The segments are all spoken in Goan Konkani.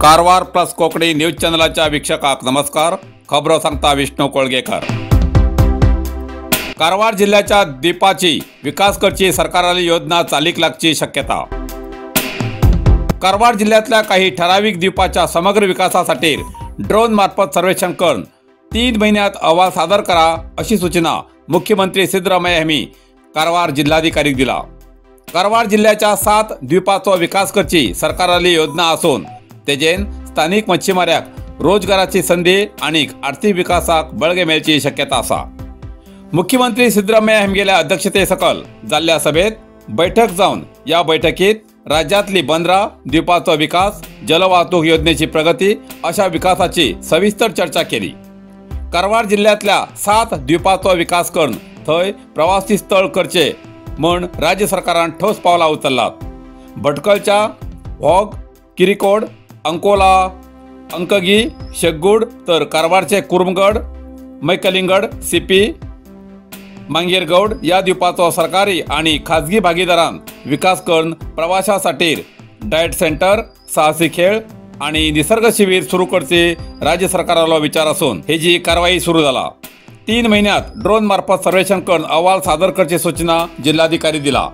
कारवार प्लस कोंकणी न्यूज चॅनलाच्या वीक्षकाक नमस्कार। खबरो सांगता विष्णू कोळगेकर। कारवार जिल्ह्याच्या द्वीपाची विकास करची सरकाराली योजना चालीक लागची शक्यता। कारवार जिल्ह्यातल्या काही ठराविक द्वीपाच्या समग्र विकासासाठी ड्रोन मार्फत सर्वेक्षण करून 3 महिन्यात अहवाल सादर करा अशी सूचना मुख्यमंत्री सिद्धरामय्या यांनी कारवार जिल्हाधिकारी दिला। कारवार जिल्ह्याच्या 7 द्वीपाचो विकास करची सरकाराली योजना असून तेजेन स्थानिक मच्छीमाऱ्याक रोजगाराची संधी आणि आर्थिक विकासाक बळगे मेळची शक्यता आसा। मुख्यमंत्री सिद्धरामय्या हेमगेल्या अध्यक्षतेसकल जाल्ल्या सभेत बैठक जावन या बैठकीत राज्यातली बंदरा, द्वीपाचो विकास, जलवाहतूक योजनेची प्रगती अशा विकासाची सविस्तर चर्चा केली। कारवार जिल्ह्यातल्या 7 द्वीपाचो विकास करून थंय प्रवासी स्थळ करचे म्हूण राज्य सरकारान ठोस पावलां उचल्लात। भटकळच्या व्हॉग, किरीकोड, अंकोला, अंकगी, शेगूड तर कारवारचे कुरुमगड, मैकलिंगड, सिपी, मांगेरगौड या द्वीपाचो सरकारी आणि खाजगी भागीदारान विकास करून प्रवाशासाठी डाएट सेंटर, साहसी खेळ आणि निसर्ग शिबिर सुरू करचे राज्य सरकारालो विचार असून हेजी कारवाई सुरू जाला। 3 महिन्यात ड्रोन मार्फत सर्वेक्षण करून अहवाल सादर करची सूचना जिल्हाधिकारी दिला।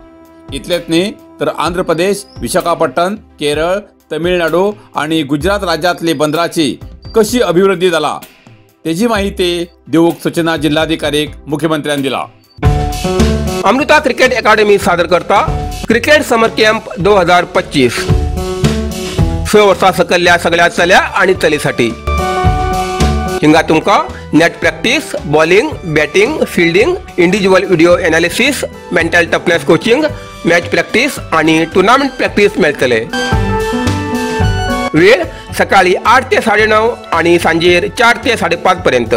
इतलेच न्ही तर आंध्र प्रदेश, विशाखापट्टण, केरळ, तमिळनाडू आणि गुजरात राज्यातली बंदराची कशी अभिवृद्धी जाला तेजी माहिती दिवूक सूचना जिल्हाधिकारी मुख्यमंत्र्यांनी दिला। अमृता क्रिकेट अकादमी सादर करता क्रिकेट समर कॅम्प 2025 6 वर्षा सकल्ल्या सगळ्या चल्या आणि चलीसाठी। हिंगा तुमका net practice, bowling, batting, fielding, individual video analysis, mental toughness coaching, match practice आणि टुर्नामेंट प्रॅक्टिस मेळतले। वेळ सकाळी 8 ते 9:30 आणि सांजेर 4 ते 5:30 पर्यंत।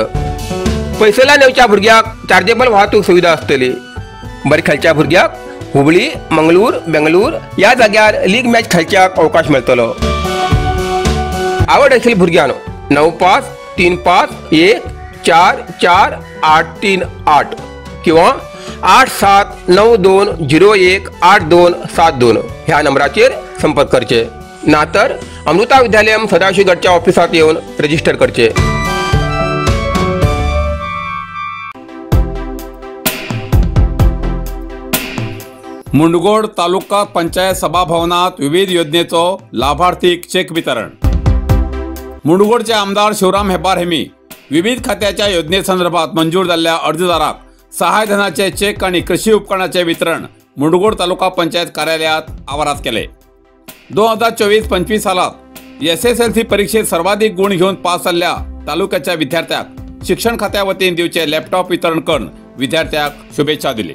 पैसेला नेवच्या भुरग्याक चार्जेबल वाहतूक सुविधा आसतली। बरे खेळच्या भुरग्याक हुबळी, मंगळूर, बेंगळूर या जाग्यार लीग मॅच खेळच्याक अवकाश मेळतलो। आवड आशिल्ल्या भुरग्यान 95 35 1 4 4 8 3 8 किंवा 8 7 9 2 0 1 8 2 7 2 ह्या नंबराचेर संपर्क करचे। ना तर अमृता विद्यालयम सदाशिवगडच्या ऑफिसात येऊन रजिस्टर करचे। मुंडगोड तालुका पंचायत सभाभवनात विविध योजनेचो लाभार्थीक चेक वितरण। मुंडगोडचे आमदार शिवराम हेब्बार हेमी विविध खात्याच्या योजनेसंदर्भात मंजूर जाल्ल्या अर्जदाराक सहायधनाचे चेक आणि कृषी उपकरणाचे वितरण मुंडगोड तालुका पंचायत कार्यालयात आवारात केले। 2024-25 सालात SSLC परीक्षेत सर्वाधिक गुण घेऊन पास जाल्ल्या तालुक्याच्या विद्यार्थ्याक शिक्षण खात्या वतीन दिवचे लॅपटॉप वितरण करून विद्यार्थ्याक शुभेच्छा दिली।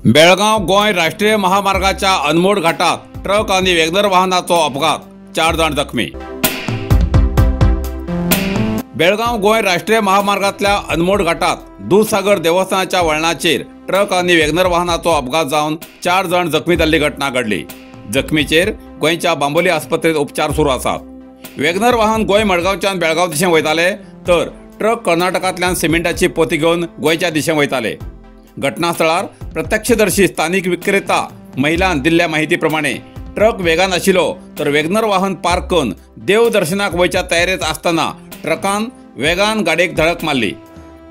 बेळगाव गोंय राष्ट्रीय महामार्गाच्या अनमोड घाटात ट्रक आणि वेगनर वाहनाचो अपघात, 4 जाण जखमी। बेळगाव गोंय राष्ट्रीय महामार्गातल्या अनमोड घाटात दूधसागर देवस्थानाच्या वळणाचेर ट्रक आणि वेगनर वाहनाचो अपघात जावन 4 जाण जखमी जाल्ली घटना घडली। जखमीचेर गोंयच्या बांबोली आस्पत्रेत उपचार सुरू आसात। वेगनर वाहन गोंय मडगांवच्यान बेळगांव दिशेन वयताले तर ट्रक कर्नाटकांतल्यान सिमेंटाची पोती घेवन गोंयच्या दिशेन वयताले। घटनास्थळार प्रत्यक्षदर्शी स्थानिक विक्रेता महिलान दिल्ल्या माहिती प्रमाणे ट्रक वेगान आशिल्लो तर वेगनर वाहन पार्क करून देवदर्शनाक वयच्या तयारेत आसतना ट्रकान वेगान गाडयेक धडक मारली।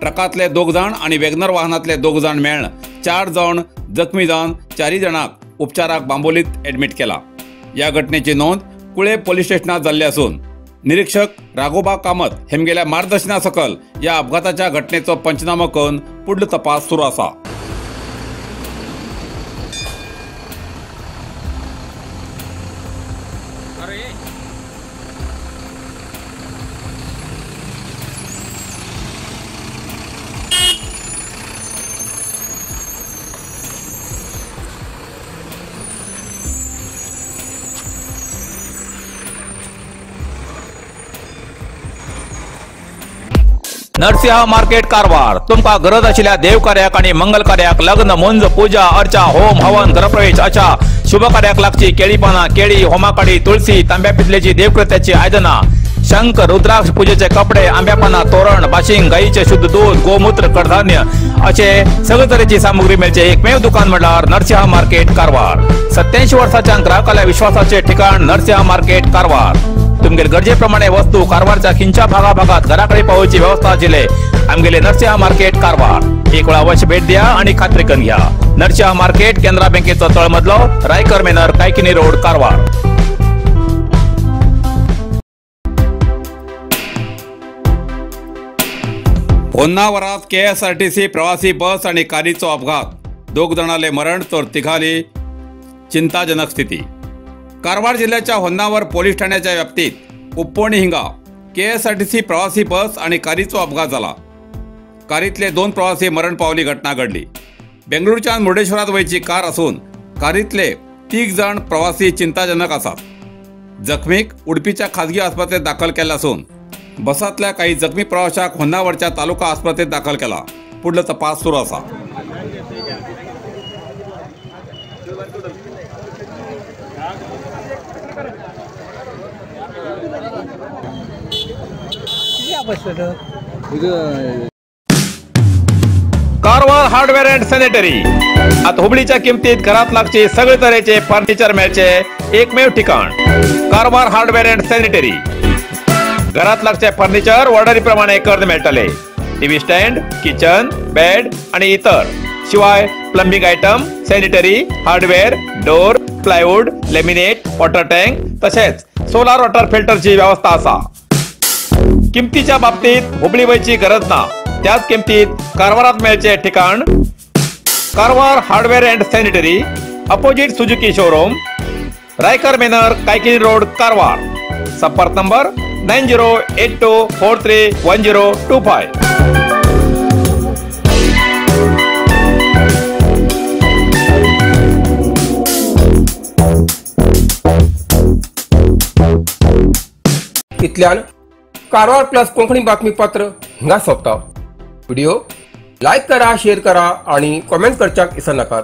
ट्रकांतले 2 जाण आनी वेगनर वाहनांतले 2 जाण मेळ्ळ 4 जाण जखमी जावन 4 जाणांक उपचाराक बांबोलीत एडमिट केला। ह्या घटनेची नोंद कुळे पोलीस स्टेशनात जाल्ली आसून निरीक्षक राघोबा कामत हेमगेल्या मार्गदर्शना सकल या अपघाताच्या घटनेचो पंचनामो करून पुढलो तपास सुरू आसा। नरसिंह मार्केट कारवार तुमका गरज आशिल्ल्या देवकार्याक आणि मंगल कार्याक, लग्न, मुंज, पूजा अर्चा, होम हवन, गृहप्रवेश अशा शुभ कार्याक लागची केळी पाना, केळी, होमाकाडी, तुळसी, तांब्या पितलेची देवकृत्याची आयदना, शंख रुद्राक्ष पूजेचे कपडे, आंब्यापाना, तोरण, बाशिंग, गायीचे शुद्ध दूध, गोमूत्र, कडधान्य असे सगळे तरेची सामुग्री मेळचे एकमेव दुकान म्हळ्यार नरसिंहा मार्केट कारवार। 87 वर्साच्या ग्राहकाला विश्वासाचे ठिकाण नरसिंहा मार्केट कारवार। तुमगेले गरजेप्रमाणे वस्तू कारवारच्या खिंच्या भागाभागात घराकडे पावोवची व्यवस्था आशिल्ले आमगेले नरसिंहा मार्केट कारवार। एक वेळा अवश्य भेट द्या आणि खात्री करून घ्या। नरसिंहा मार्केट, केनरा बँकेचो तळमजलो, रायकर मेनर, कायकिनी रोड, कारवार। होन्नावरात केएसआरटीसी प्रवासी बस आणि कारीचो अपघात, दोग जणाले मरण तर तिघाली चिंताजनक स्थिती। कारवार जिल्ह्याच्या होन्नावर पोलीस ठाण्याच्या व्याप्तीत उप्पोणी हिंगा केएसआरटीसी प्रवासी बस आणि कारीचो अपघात झाला। कारीतले 2 प्रवासी मरण पावली घटना घडली। बेंगळुरूच्या मुर्डेश्वरात वयची कार असून कारीतले 3 जण प्रवासी चिंताजनक आसात। जखमीक उडपीच्या खाजगी आस्पत्रेत दाखल केला असून बसातल्या काही जखमी प्रवाशाक होन्नावरच्या तालुका आस्पत्रेत दाखल केला। पुढलो तपास सुरू आसा। कारवार हार्डवेअर अँड सॅनिटरी आता हुबळीच्या किमतीत घरात लागचे सगळे तरेचे फर्निचर मेळचे एकमेव ठिकाण कारवार हार्डवेअर अँड सॅनिटरी। घरात लागचे फर्निचर ऑर्डरीप्रमाणे करून मेळटले। टीव्ही स्टँड, किचन, बेड आणि इतर शिवाय plumbing item, sanitary, hardware, door, plywood, laminate, water tank तसेच सोलार वॉटर फिल्टरची व्यवस्था असा। किमतीच्या बाबतीत हुबळी वयची गरज ना, त्याच किमतीत कारवारात मेळचे ठिकाण Karwar hardware and sanitary, opposite Suzuki showroom, Raikar manor, Kaikini road, Karwar. संपर्क नंबर 9082431025। इतल्यान कारवार प्लस कोंकणी बातमीपत्र हिंगा सोंपता। व्हिडिओ लायक करा, शेअर करा आणि कॉमेंट करच्याक विसरनाकात।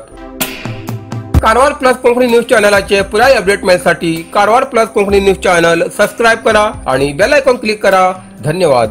कारवार प्लस कोंकणी न्यूज चॅनलाचे पुराय update मेळसाठी Karwar plus Konkani news channel subscribe करा आणि बेल आयकॉन क्लिक करा। धन्यवाद।